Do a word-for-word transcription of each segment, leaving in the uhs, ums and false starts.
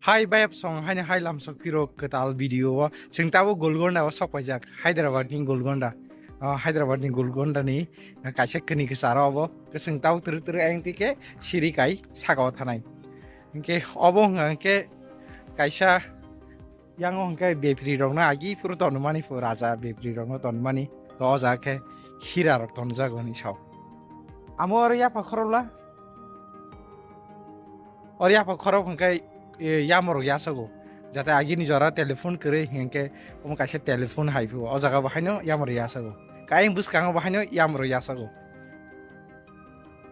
Hai bayap song haino hai lamsok phiro kwtal video o chwng tabuk Golconda o sok paijak, Hyderabad ni Golconda. O Hyderabad ni Golconda ni kaisa kini kwcharo obo. Chwng tabuk twrwk twrwk ayang tike siri kai saka o thanai. Hinkhe obo wngkha hinkhe kaisa yang o hinkhe bepri rokno agi phuru tonmani phu raja bepri rokno tonmani. To o jaga khe hira rok tonjago hinwi sao. Amo oro yapha khorokla. Oro yapha khorok hwnkhe, e, yamorok yasago. Jate agini jora telephone kwrwi hinkhe omo kaisa telephone hai phio. O jaga bo haino yamorok yasago. Ka ayang bwskango bo haino yamorok yasago.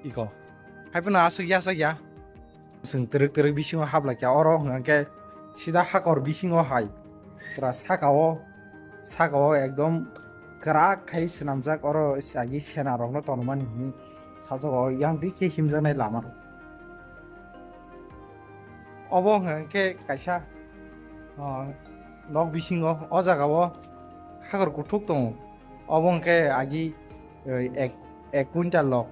Iko. Haiphano aswk yasak ya. Chwng twrwk twrwk bisingo hablai kha. Oro hwnkhe sida hakor bisingo hai. Pura saka o, saka o ekdom kwrak khai swnamjak. Oro agi sena rokno tonmani hinwi sajak o yang bikhe himjaknai lama. Obo hwnkhe kaisa, o, nok bisingo o jaga o hakor kuthuk tongo. Obo hwnkhe agi, e, ek, ek quintal rok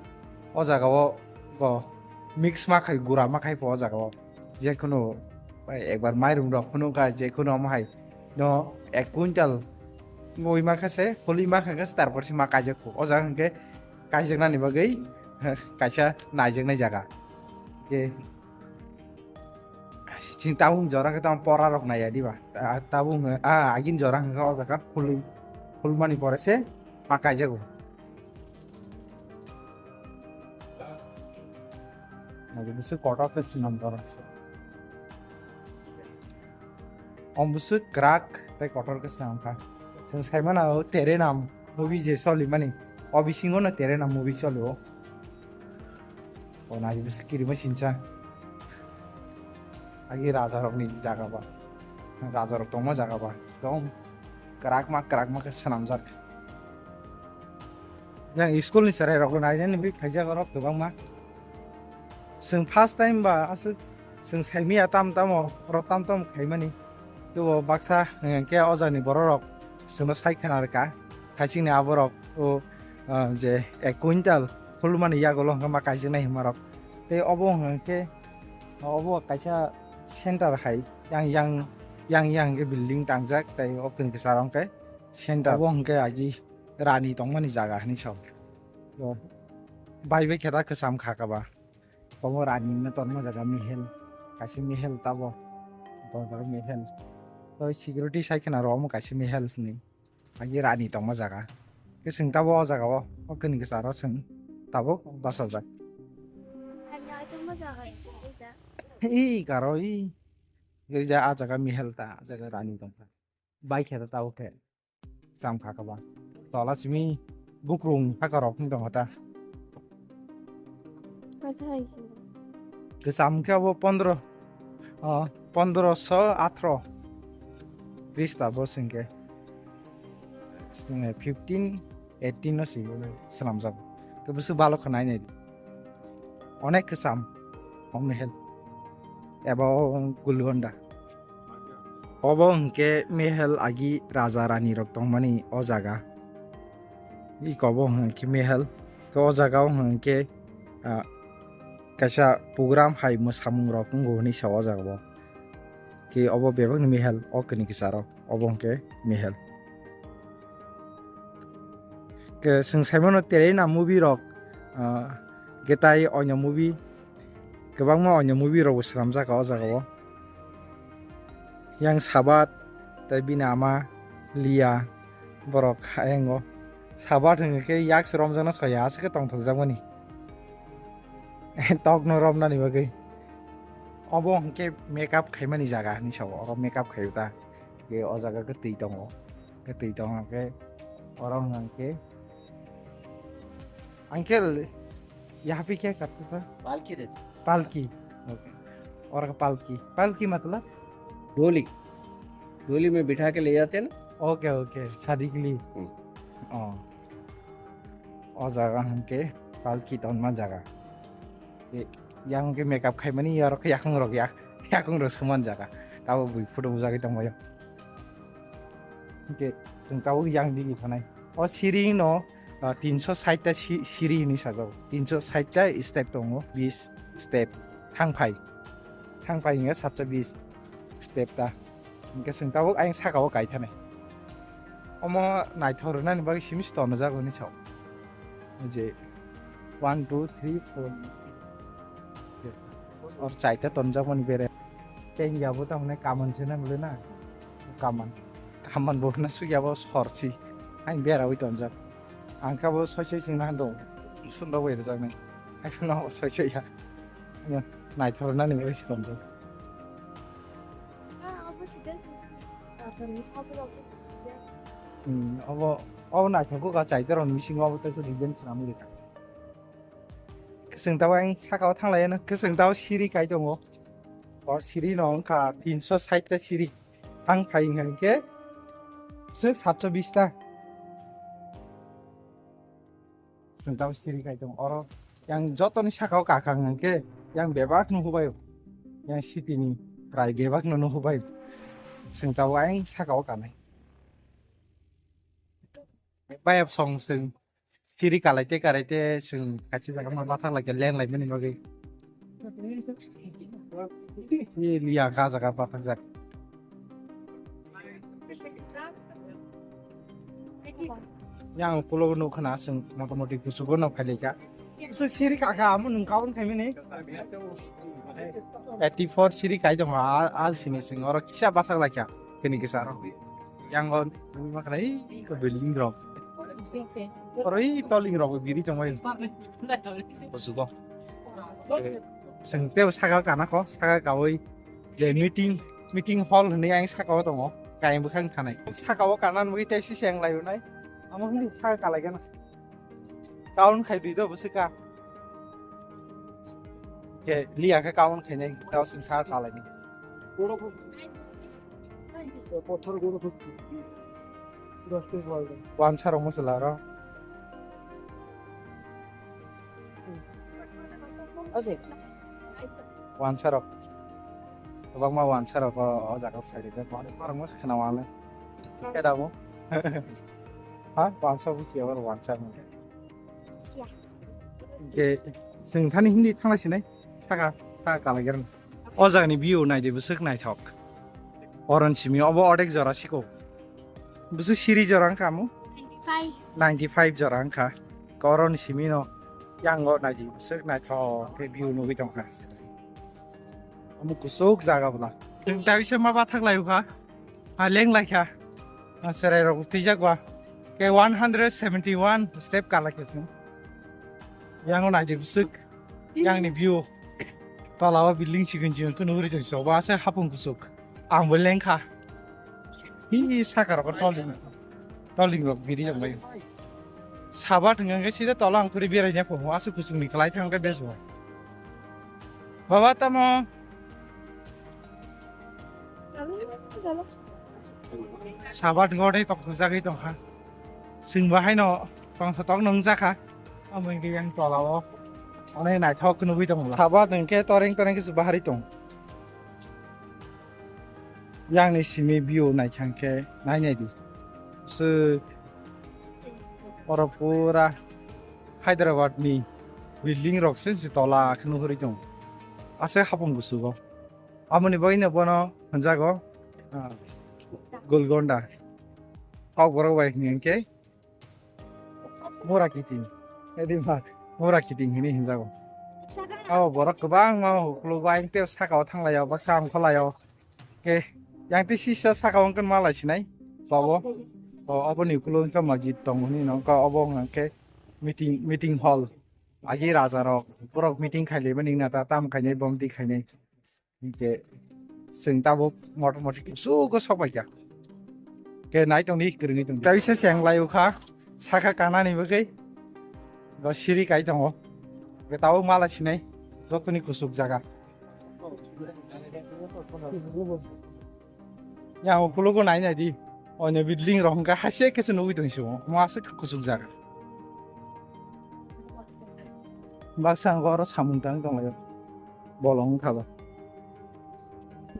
o jaga o go mix ma khai gura ma khai pho o jaga o. Jekunu, e, ekbar mairum rok phunuk kha jekunu omo hai no ek quintal wngwi ma kha se, khulwi ma kha se, tarpor se ma kaijak pho. O jaga hwnkhe kaijaknani bagwi kaisa naijaknai jaga. Khe chini tabuk jora khe tamo pora rok naiya diba? A, tabuk hwnkhe, a, agini jora hwnkhe o jaga khulwi, khulmani pore se ma kaijago. Naiwi bwswk kotor khe swnam borok se. Om bwswk kwrak tei kotor khe swnam kha. Chwng sai mano Terenam movie je solimani, o bisingo no Terenam movie soli o. O naiwi bwswk kirima sincha. Agi raja rokni jaga ba. Raja rok tongma jaga ba. Ekdom kwrakma kwrakma khe swnamjak. Yang school ni cherai rok nainani bi khaijak oro kwbangma. Chwng first time ba aswk chwng saimaya tam tamo oro tam tamo khaimani. Tei o baksa hwnkhe o jagani borok rok chwngno sai khna rwkha. Thaichingni aborok o, ah, je ek quintal khulmani yagulo hwnkhe ma kaijaknai hinmarok. Tei obo hwnkhe obo kaisa center hai yang, yang, yang, yang hwnkhe building tangjak tei o kwnwi kwcharo hwnkhe center. Obo hwnkhe agi rani tongmani jaga hinwi sao. Bai bai khe ta kwcham kha kaba. Omo rani no tonma jaga mehel. Kaisa mehel tabo. Tonjak mehel. Tei security sai khna ro omo kaisa mehel hinwi. Agi rani tongma jaga. Khe chwng tabo o jaga o. O kwnwi kwcharo chwng tabuk bachajak. Ih, karo ih. Girja a jaga mehel ta, a jaga rani tongkha. Bai khe ta tabuk khe. Cham kha kaba. Tola simi bukrung haka rok wng tong kha ta. Kwcham khe abo pondro, ah, pondroso atro. Krista bo singke. Fifteen, eighteen no si swnamjak. Khe bwswk balo kha nai nai. Onek kwcham. O mehel. Eba o Gulgonda. Obo hwnkhe mehel agi raja rani rok tongmani o jaga. Iko bo hwnkhe mehel. Khe o jaga o hwnkhe, ah, kaisa program hai mwsamung rok wngo hinwi sa o jaga o. Khe obo bebakni mehel o kwnwi kwcharo obo hwnkhe mehel. Khe chwng saimano Terenam movie rok, ah, khe tai onyo movie, kwbangma onyo movie rokbo swnamjak o jaga o. Yang Sabat tei bini ama Lia borok hayango. Sabat hwnkhe yak se romjakna soya aswk khe tongthokjakmani. Tokno romnani bagwi. Obo hwnkhe makeup khaimani jaga hinwi sao, oro makeup khaio ta. Khe o jaga khe twi tongo. Khe twi tongo khe oro hwnkhe, uncle, यहाँ पे क्या करते थे? पालकी रहती। पालकी। ओके। और पालकी, पालकी मतलब? डोली। डोली में बिठा के ले जाते हैं ना। ओके, ओके, शादी के लिए। हम्म। ओ। O jaga hwnkhe palki tonma jaga. Tei yang hwnkhe makeup khaimani yarok khe yakung rok ya, yakung rok suman jaga. Tabuk bui photo bujagwi tongbaio. Hwnkhe chwng tabuk yang digi thanai. O siri no, ah, tinso sait ta si-, siri hinwi sajak. Tinso sait ta step tongo, bis step. Thangphai. Thangphai hwnkhe satso bis. Step ta. Hingke chwng tabuk ayang saka o kaithanai. Omo naithok rwnani bagwi simi tonjak hwnwi sao. Je one, two, three, four. Or chaita tonjakmani bere. Tei yabo tamo kaman se na bole na. Kaman. Kaman bo na suk yabo sorsi. Ang bera wi tonjak. Ang kabo soi soi sing na do. Sunda wi rwjak nai. Ang no soi soi ya. Naithok rwnani bagwi tonjak. Hmm, obo, obo naithok kha, chaita rok ni bisingo obo teisa design swnamwi rwkha. Kwchwng tabuk ang saka o thang lai no, kwchwng tabuk siri kai tongo. O siri no wngkha tinso sait ta siri. Thang phai hwnkha hwnkhe se satso bis ta. Chwng tabuk siri kai tongo. Oro yang jotoni saka o kakha hwnkha hwnkhe yang bebak no hubai o. Yang city ni prai bebak no, no hubai o. Chwng tabuk ayang saka o kanai. Bayap song chwng siri kalai te kalai te chwng kaisa jaga ma bathak lai khe leng lai mani bagwi. Liya ka jaga bathak jak. Yang ukulok nukha na chwng motamoti kuchugo no phailaikha. Siri kaka amo nung kaun khaimani. Eighty four siri kai tongo a sini chwng oro kisa bathak laikha. Kini kisa aro. Yang o makrai ko building rok. Oro i toling rok biri chongmai. Kuchugo. Chwng tebo saka kana ko saka kawi. Je meeting, meeting hall hwnwi ang saka o tongo, kayang bwkhak thanai. Saka o kana nugwi tei siseng lai unai. Amo hwnwi saka kalai gana. Kaun khai dui do bwswk ka. Ke liya khe kaun khainai, tao sing saka kalai ni. Pothor goro khos. Wansa rok masala ro. Wansa rok. Kwbangma wansa rok o, o jaga o phai rijak. Borok no khna wale. Keda bo. Ha, wansa busi abar wansa. Ke, sing thani hindi thangla sinai. Saka, saka kalai gerang. O jagani view naidi bwswk naithok. Oron simi obo odek jora siko. Bwswk siri jora wngkha amo? Ninety five. Ninety five jora wngkha. Oron simi no yango naidi bwswk naithok khe view nugwi tongkha. Omo kusuk jaga bwla. Chwng ta bisa ma bathak lai ukha. Ha leng lai kha. Ha cherai rok twijak ba. Ke one hundred seventy one step kalai khe chwng. Yango naidi bwswk. Yang ni view. Tola o building chikon chikon khe nugwi tong so. Ba se hapung kusuk. Ang bo leng kha. Hi saka rok toling. Toling rok biri jong bai. Sabat hwnkhe sida tola ang khuri berai nya pho. Aswk kuchuk ni kalai thang khe bes bo. Baba tamo. Sabat gore tok jagwi tong kha. Sing bahai no tong sa tok nung jakha. Amo hwnkhe yang tola o. Onek naithok nugwi tong. Sabat hwnkhe toreng toreng khe bahari tong. Yang ni simi view naikha hwnkhe nai nai di. Se oro pura Hyderabad ni building rok se se tola khe nuhuri tong. Ase hapung kusugo. Amoni bagwi no bono hwnjago, ah, Golconda. Kokborok bai hwnkhe hwnkhe Mura kiting. Edi mak. Mura kiting hwnwi hwnjago. Abo borok kwbangma ukulok bai tei saka o thang lai o, baksa ang kholai o. Ke yang tei sisa saka o wngkhe ma lai sinai. Babo. O, aboni ukulok wngkha masjid tong hwnwi no, wngkha obo wngkha khe meeting, meeting hall. Agi raja rok, borok meeting khai lai mani na ta tam khainai, bomti khainai. Hingke chwng tabuk motor motor kusugo sok bai kha. Ke nai tongdi, kwrwngwi tongdi. Kaisa cheng lai ukha, saka kanani bagwi. Go siri kai tongo. Ke tabuk mala sinai, jotoni kusuk jaga. Yang ukulugo nai nai di. Onya building rok hingka haise kese nugwi tong sio. Mo aswk kuchuk jaga. Baksa ang oro samung tang tong laio. Bolong wngkha ba.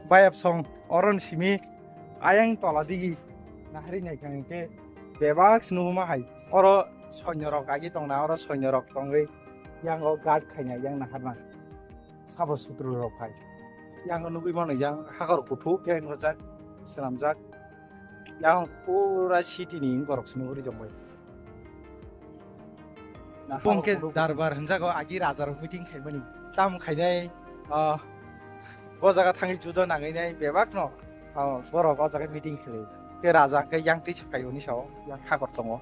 Bayap song oron simi ayang tola digi nahari nai kang ke bebak se nugo ma hai. Oro soinyo rok agi tong na, oro soinyo rok tongwi yang o guard khaina yang naharna. Sabo sutru rok hai. Yang nugwi mano, yang hakor kuthuk khe wngkha jak, swnamjak. Yang pura city ni borok se nugwi rijak bai. Bongke darbar hwnjago, agi rajarok meeting khaimani. Tam khainai, ah, bo jaga thangwi juda nanginai bebakno, ah, borok o jaga meeting khlai. Khe raja khe yang twi se phai hwnwi sao, yang hakor tongo.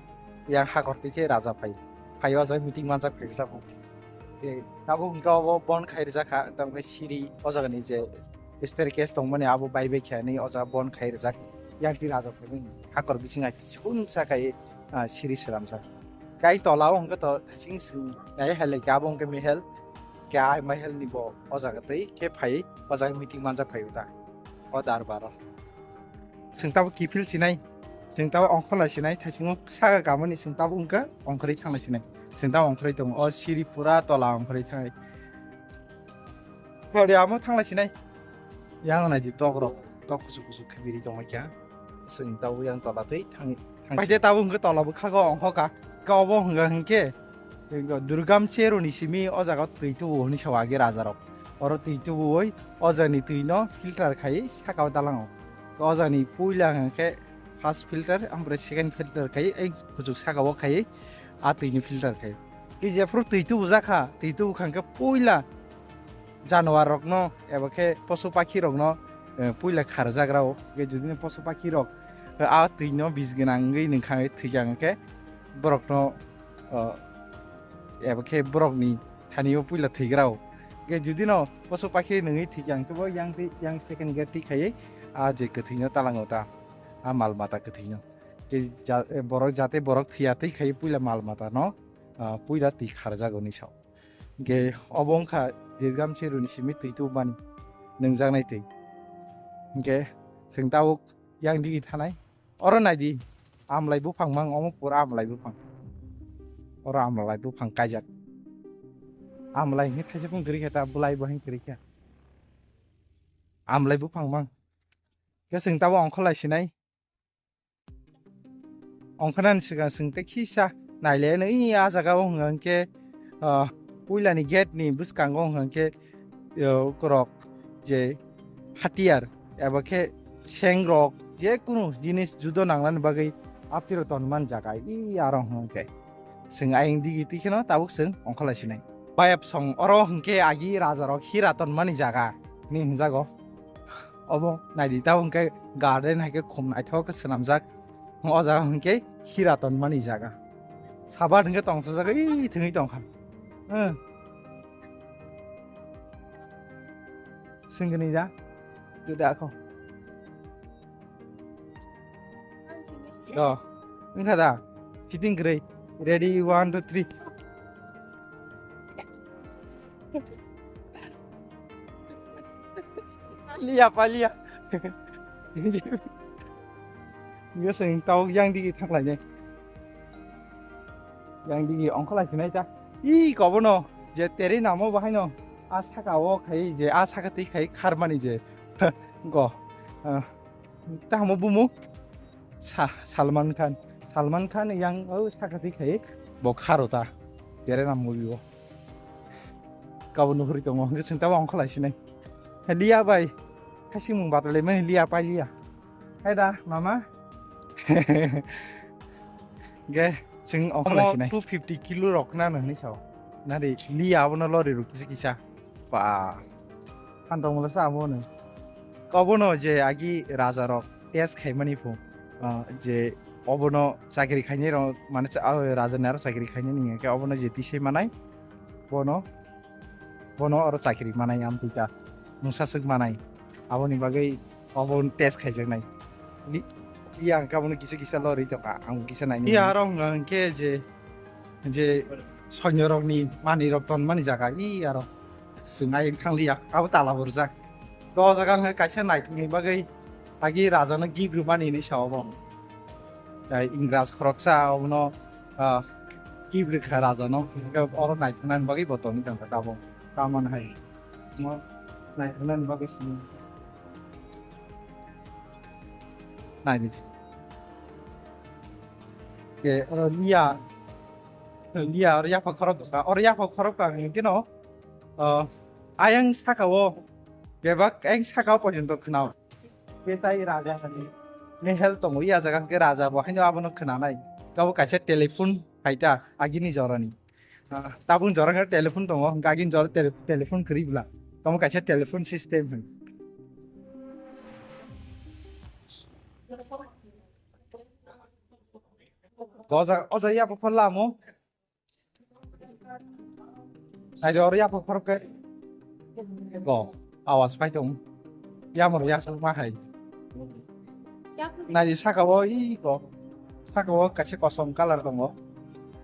Yang hakor twi khe raja phai. Phai o jaga meeting manjak phai tabuk. Khe tabuk hwnkhe obo bon khai rijak kha, tamo khe siri o jagani je staircase tongmani abo bai bai khe ani o jaga bon khai rijak. Yang twi raja phai hakor bising aisa chikun sa khai, ah, siri swnamjak. Kai tola o hwnkhe to thasing swng nai hai lai khe abo hwnkhe mehel. Khe ai mehel ni bo o jaga twi khe phai o jaga meeting manjak phai uta o darbar o. Swng tabuk kiphil sinai, swng tabuk ongkholai sinai, thasing o saka kamani swng tabuk wngkha ongkhorwi thanglai sinai. Swng tabuk ongkhorwi tongo, o siri pura tola ongkhorwi thanglai. Hori amo thanglai sinai. Yang nai di tok rok, tok kuchuk kuchuk khe biri tongma kya. Swng tabuk yang tola tei thang, thang. Paide tabuk hwnkhe tola bwkhago ongkhoka. Khe obo hwnkha hwnkhe, hwnkha Durgam Cheru ni simi o jaga twi tubu hwnwi sao age raja rok. Oro twi tubuwi o jagani twi no filter khai saka o dalango. O jagani puila hwnkhe first filter, ampore second filter khai, ei kuchuk saka o khai, a twi ni filter khai. Khe jephuru twi tubu jakha, twi tubu kha hwnkhe puila januar rokno eba khe posu pakhi rokno, eh, puila kharjak rao. Khe judino posu pakhi rok, eh, a twi no bis gwnang wngwi nungkha thwikha hwnkhe borokno, eh, eba khe borokni thani o puila thwigrao. Khe judino posu pakhi nungwi thwikha hwnkhe bo yang twi, yang second gate twi khaiwi a je kwthwino talango ta, a mal mata kwthwino. Khe ja-, eh, borok jate borok thwiya twi khaiwi puila mal mata no, ah, puila twi kharjago ni sao. Hingke obo wngkha Dirgam Cheruni simi twi tubumani nungjaknai twi. Hingke chwng tabuk yang digi thanai. Oro naidi, amlai buphang mang, omo pura amlai buphang. Oro amlai buphang kaijak. Amlai hingke thaisa phung kwrwi kha ta, bwlai bo hingke kwrwi kha. Amlai buphang mang. Hingke chwng tabuk ongkholai sinai. Ongkhanani swkang chwng tei khisa nailaianw, i a jaga o hwnka hwnkhe, ah, puilani gate ni bwskango hwnka hwnkhe, ah, ukorok je hatiyar eba khe seng rok je kunu jinis judo nangnani bagwi aptwi rok tonmani jaga i aro hwnka hwnkhe. Chwng ayang digi twi kheno tabuk chwng ongkholai sinai. Bayap song oro hwnkhe agi raja rok hira tonmani jaga ni hwnjago. Obo naidi tabuk hwnkhe garden hai khe khum naithok khe swnamjak. O jaga hwnkhe hira tonmani jaga. Sabat hwnkhe tongthokjak ui thwngwi tongkha. Hmm. Swngni da. Duda kho. Do. Wngkha da? Fitting kwrwi. Ready, one, two, three. Liya pa liya. Nge seng tau yang digi thanglai ne. Yang digi ongkholai sinai ta. I kobono je teri namo bahai no. A saka o khai je a saka twi khai kharmani je. Go. Ah. Tamo bumo Sa-, Salman Khan. Salman Khan yang o sakati khai bo kharo ta. Bere nam movie o. Kabo nuhuri tongo. Hwnkhe chwng tabo ongkholai sinai. Liya bai. Khasi mung batalai mani liya pai liya. Hai da mama. Ge chwng ongkholai sinai. Two fifty kilo rok na nani sao. Nari liya abono lori rok kisa kisa. Ba. Hantong mula sa abo no. Obono je agi raja rok test khaimani phu, ah, je obono chakri khainai rok, mane cha-, ah, raja ni aro chakri khainai ni hwnkhe obono je tisai manai, bono, bono aro chakri manai amtwi ta, mungsa swk manai, aboni bagwi obo test khaijaknai. Li-, iya hwnkhe abono kisa kisa lorwi tongkha, ang kisa nainai. Iya aro hwnkha hwnkhe je je soinyorokni manwirok tonmani jaga, i aro chwng ayeng thangliya, abo tala burjak. O jaga wngkha kaisa naithokni bagwi agi rajano gift rwmani hinwi sao bo. Tei Ingraj khoroksa abono, ah, gift rwkha rajano, hwnkhe oro naithoknani bagwi bo tongwi tongkha tabuk. Tamoni hai. Omo naithoknani bagwi simi. Naidi. Ke, oro liya. Liya, oro yapha khorok ka. Oro yapha khorok ka hwnkhe no, ah, ayang saka o Bebak eng saka o porjonto khwnao. Tei raja ni mehel tongo, ya jaga hwnkhe raja bo haino abono khwnanai. Kabo kaisa telephone phaita agini jorani. Ah, tabuk jora khe telephone tongo, hwnkhe agini jora tele-, telephone kwrwi bwla. Tamo kaisa telephone system hwn. O jaga, o jaga yapha phalamo. Naidi oro yapha phorok khe. Go, awas phai tong. Yamro yasuk ma hai. Naidi saka o i go. Saka o kaisa kosom colour tongo.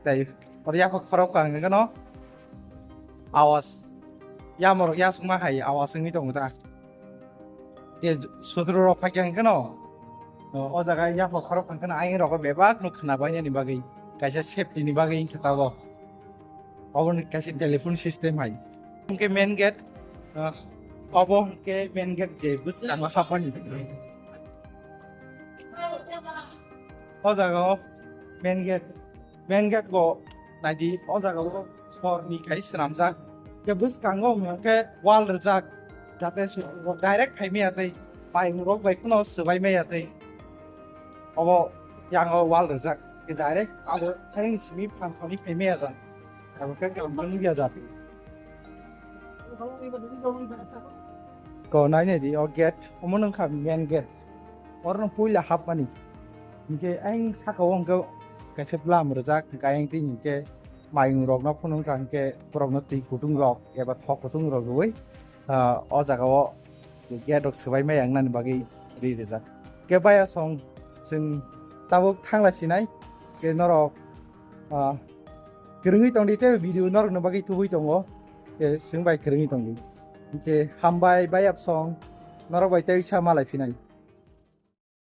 Tei oro yapha khorok kang khe no. Awas. Yamro yasuk ma hai awas wngwi tongo ta. Ke sudru rok phai khe hwnkhe no. O, o jaga yapha khorok hwnkhe no ayang rok bebak no khwna bainani bagwi. Kaisa safety ni bagwi wngkhe tabok. Obo ni kaisa telephone system hai. Hwnkhe main gate, ah, obo hwnkhe main gate je bwskango hapmani. O jaga o main gate, main gate bo naidi o jaga o sor ni kai swnamjak. Ke bwskango hwnkhe wall rijak, jate direct phaimaya tei pai rok bai kheno swbaimaya tei. Obo yango wall rijak. Direct abo thaini simi phan thani phaimaya jat. Abo khe kampani ya jat. Ko nai nai di o gate, omo nung kha main gate. Oro no puila hapmani. Hinkhe ayang saka o hwnkhe kaisa bwlam rijak, hinkhe ayang twi hinkhe mayung rok no phunuk kha hinkhe borok no twi kutung rok eba thok kutung rok rwui, ah, o jaga o gate rok swbai maya wngnani bagwi ri rijak. Khe baya song chwng tabuk thangla sinai, khe norok, ah, kwrwngwi tongdi tei video norokni bagwi tubui tongo, khe chwng bai kwrwngwi tongdi. Khe hambai baya song norok bai tei sa malai phinai.